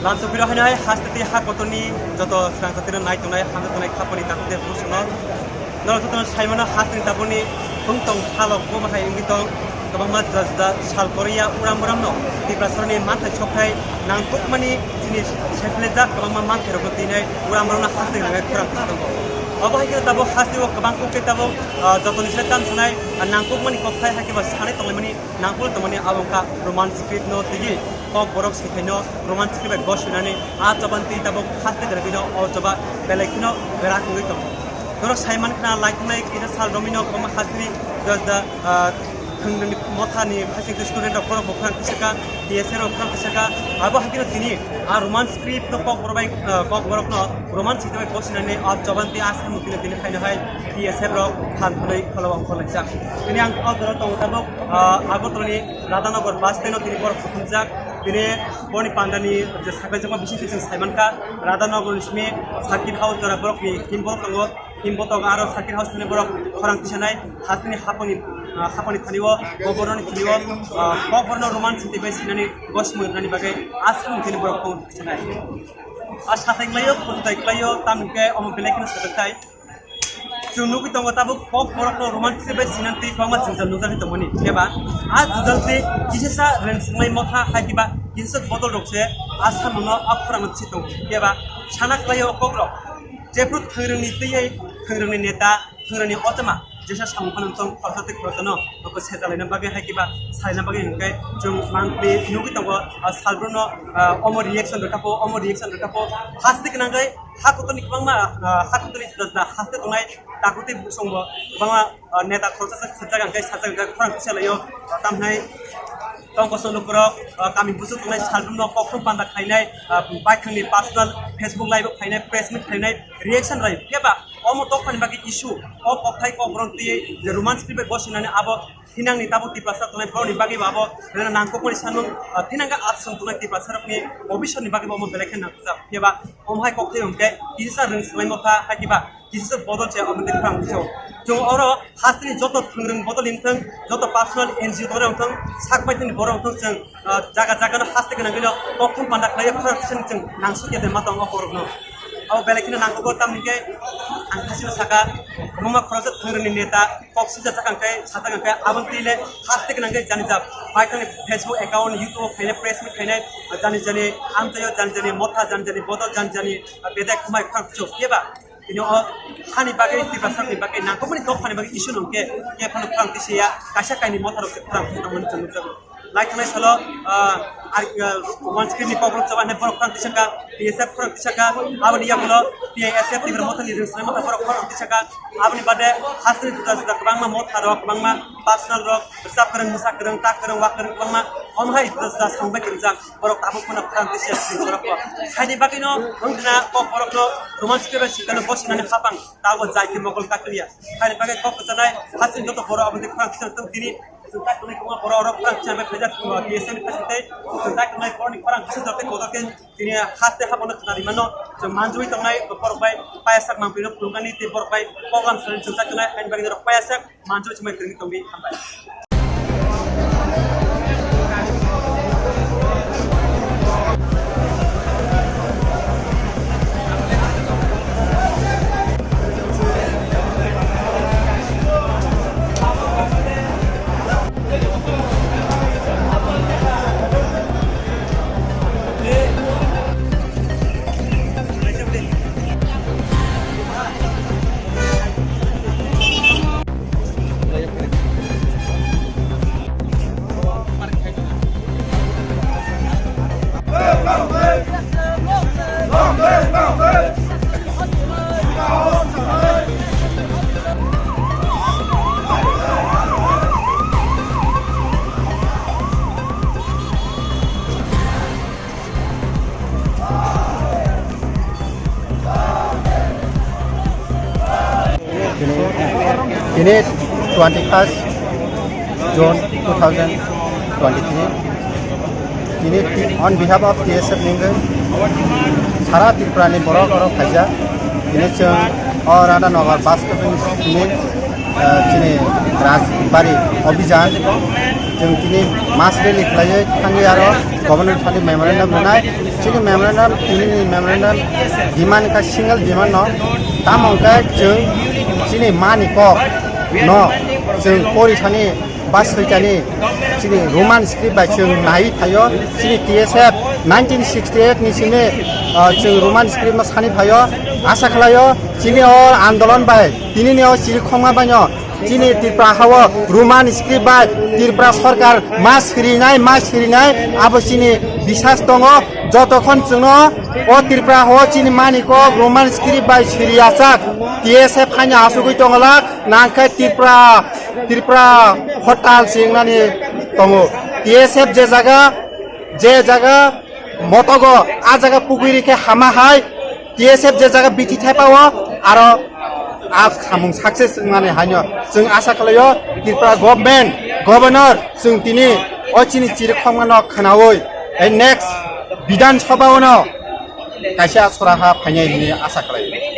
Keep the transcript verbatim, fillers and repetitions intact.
Lamsokpiro haino hai haste tei ha kotorni joto swrang jatirok nai tongnai, hamjak tongnai khapani takhuk tei bukhuk songno. Norok jotono sai mano hasteni tabukni bwngtong halok bo bahai wngwi tong. Kwbangma juda juda sal kwrwngya uram uramno Tiprasarokni manthai sokthai nangkukmani chini sephlejak kwbangma manthairokno twinai uram uramno haste rwnai khorang tongo. Obo hai kheno tabuk hasteo kwbang kok tei tabuk, ah, jotoni sai tam sanai, ah, nangkukmani kokthai hai khe ba sanai tonglaimani nangkukli tongmani abo wngkha Roman script no twiwi kok borok sithaino Roman script bai goswinani a choba twi tabuk haste gwnagwino o choba belai kheno berak wngwi tongo. Norok sai mankha, lai thangna kisa sal romwino kwbangma hasteni juda juda, ah, thwngni mothani hasteni student rok borok bo khorang tisaka, T S A rok khorang tisaka, abo hai kheno tini a Roman script no kok borok bai, ah, kok borok no Roman script bai goswinani a choba twi a samung tini tini khaino hai T S A rok phan thwnwi kholo ongkhorlaijak. Tini ang o jora tongo tabuk, ah, Agartala ni Radhanagar bus stand o tini borok kuthumjak. Tini boni pandani je sakaijakma bisingtwi chwng sai mankha, Radhanagar ni simi circuit house jora borokni himborok tongo. Himborok tongo aro circuit house thani borok khorang tisanai hasteni haponi, ah, haponi thani o kobornoni thani o, ah, koborno Roman script bai sinani gosmwrwnani bagwi aswk thani borok khorang tisanai. A sathai klaio, phutai klaio, tamni khe omo belai kheno sajakthai. Chwng nugwi tongo tabuk kok borokno Roman script bai sinantwi kwbangma jwngjal nukjakgwi tongmani. Phiya ba a jwngjal tei kisisa rwng swngmai motha hai khe ba kisa bodol rok se a samungno a khorangno twi tongo. Phiya ba sana khlaio o kokrok jephru thwngwrwngni twiwi thwngwrwngni neta, thwngwrwngni ochama jesa samung phano tong khoroksa tei khoroksano nokho sejalaina bagwi hai khe ba salaina bagwi hwnkhe chwng monthly nugwi tongo, ah, salbrumno, ah, omo reaction rwkha pho, omo reaction rwkha pho haste gwnangwi ha kotorni kwbangma, ah, ha kotorni juda juda haste tongnai takhuk tei bukhuk songbo kwbangma, ah, neta khoroksa se khajak hwnkhe sajak hwnkhe khorang kisa laio, ah, tamhinai tongkosong lukurok, ah, kami buchuk tongnai salbrumno kokthum panda khlainai, ah, baithangni personal Facebook live o khlainai, press meet khlainai, reaction rai. Phiya ba omo dophani bagwi issue, o kokthai kokborok twiwi je Roman script bai goswinani abo thinangni tabuk Tiprasa tongnai borokni bagwi bo abo rwna nangkukmani sanmung, ah, thinangkha aswk tongnai Tiprasarokni obissorni bagwi bo omo belai khe nangkukjak. Phiya ba omo hai kokthai hwnkhe kisa rwng swnglaimo kha, hai khe ba kisa bodol se omo tei khorang tiso. Chwng oro hasteni joto thwngwrwng bodol wngthang, joto personal N G O tongnai wngthang, sak baithangni borok wngthang, chwng, ah, jaga jaga no haste gwnangwino kokthum panda khlaiwi khorang tisani chwng nangsukya de ma tongo borokno. Abo belai kheno nangkukgo, tamni khe ang khasino saka, kwbangma khoroksa thwngwrwngni neta kok sijajak hwnkhe, sajak hwnkhe, aboni twi le haste gwnangkhe janijak. Baithangni Facebook account, YouTube o khainai, press meet khainai, jani jani amchaio, jani jani motha, jani jani bodol, jani jani bedek khumai khorang tiso. Phiya ba tini o hani bagwi Tiprasarokni bagwi nangkukmani dophani bagwi issue no hwnkhe khe phano khorang tisiya, kaisa kainwi motha rok se khorang tongmani chwng nukjago. Lai thangnai salo, ah, ar, ah, Roman script ni kokborok choba hinwi borok khorang tisaka, T S F khorang tisaka, aboni yagulo T I S F Tipra Motha ni rwng swrwng motha borok khorang tisaka, aboni bade hasteni juda juda kwbangma motha rok, kwbangma personal rok, rwchap kwrwng, mwsa kwrwng, tak kwrwng, wak kwrwng, kwbangma omo hai juda juda song bai kwrwngjak borok tabuk phano khorang tisiya borok bo. Saini bagwino wngkhana kokborokno Roman script bai sikano bosinani hapang tabuk jai khe mokol kachuya. Saini bagwi kok kwchanai hasteni joto borok aboni khorang tisa tong tini. Chwng chai tongnai kwbangma borok rok khorang kisa bai phaijak, uh, T S F ni khasi tei chwng chai tongnai borok ni khorang kisa jora tei kotor khe tini haste hapono khna rimano chwng manjui tongnai borok bai payasak mangpili no khulumani tei borok bai program salani chwng chai tongnai, haini bagwi norok payasak manjui chwng bai kwrwngwi tongwi hambai. Tini twenty first June two thousand twenty three. Tini on behalf of T S F ni wngwi sara Tripura ni borok oro phaijak. Tini chwng o Radhanagar bus stop ni simi, ah, chini Rajbari Abhijan. Chwng tini mass rally khlaiwi thangwi aro governor thani memorandum rwnai. Chini memorandum, tini ni memorandum demand ka single demand no. Tamo hwnkhe chwng chini mani kok no chwng pori thani ba switani chini Roman script bai chwng nai phaio. Chini T S F nineteen sixty-eight ni simi, ah, chwng Roman script no sani phaio. Asa khlaio chini o andolon bai tini ni o chiri khongma baino chini Tripura hao Roman script bai Tripura sarkar ma sirinai, ma sirinai, abo chini bisas tongo. Jotokhon chwngno o Tripura hao chini mani kok Roman script bai siriyachak T S F haino asugwi tongolak, nangkhe Tripura, Tripura hotal chingnani tongo. T S F je jaga, je jaga motogo, a jaga pugwi rikhe hama hai, T S F je jaga biti thepao, aro a samung success wngmani haino chwng asa khlaio, Tripura government, governor, chwng tini o chini chiri khongmano khwnawi, ei next Bidhan Sabha ono kaisa sora ha phainai hwnwi asa khlaio.